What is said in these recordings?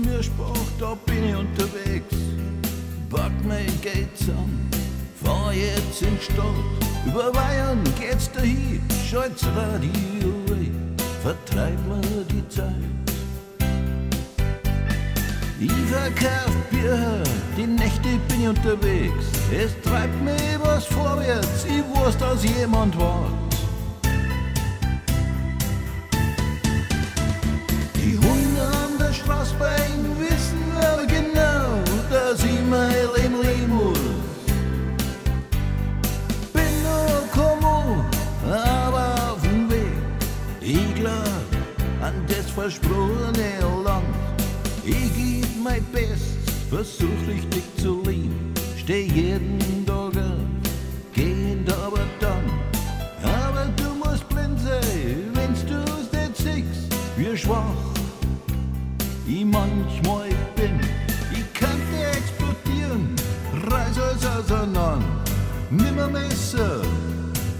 Mischbach, da bin ich unterwegs. Pack mein Geld zusammen, fahr jetzt in die Stadt. Über Bayern geht's dahin, schalt's Radio ein, vertreib mir die Zeit. Ich verkauf Bier, die Nächte bin ich unterwegs. Es treibt mich was vorwärts, ich weiß, dass jemand wart. Die Hunde an der Straßbein wissen aber genau, dass ich mein Leben leben muss. Bin nur Komo, aber auf dem Weg. Ich glaub an das versprochene Land. Ich geb mein Bestes, versuch richtig zu leben. Steh jeden Tag auf, geh aber dann. Aber du musst blind sein, wenn's du's nicht siehst, wie schwach ich manchmal bin. Ich könnte explodieren, reiß alles auseinander. Nimm ein Messer,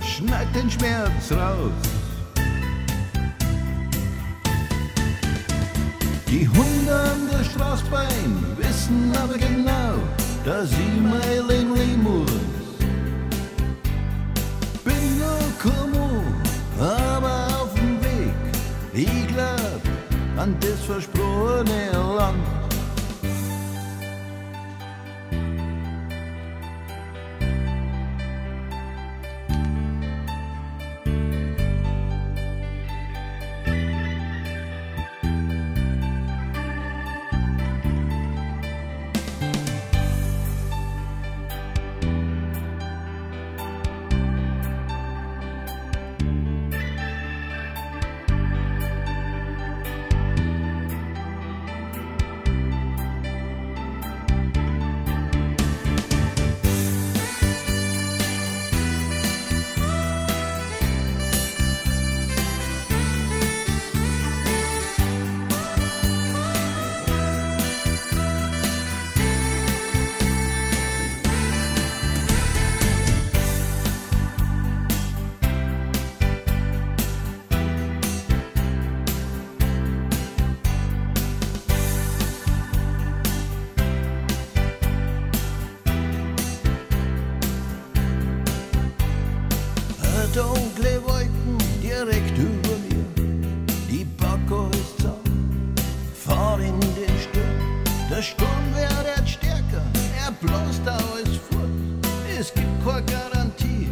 schneid den Schmerz raus. Die Hunde an der Straßbein wissen aber genau, dass ich mein Leben leben muss. Bin nur Komo, aber auf dem Weg. Ich glaub an das versprochene Land. Dunkle Wolken direkt über mir, die Backe ist zusammen, fahr in den Sturm. Der Sturm wird stärker, er bläst alles fort. Es gibt keine Garantie,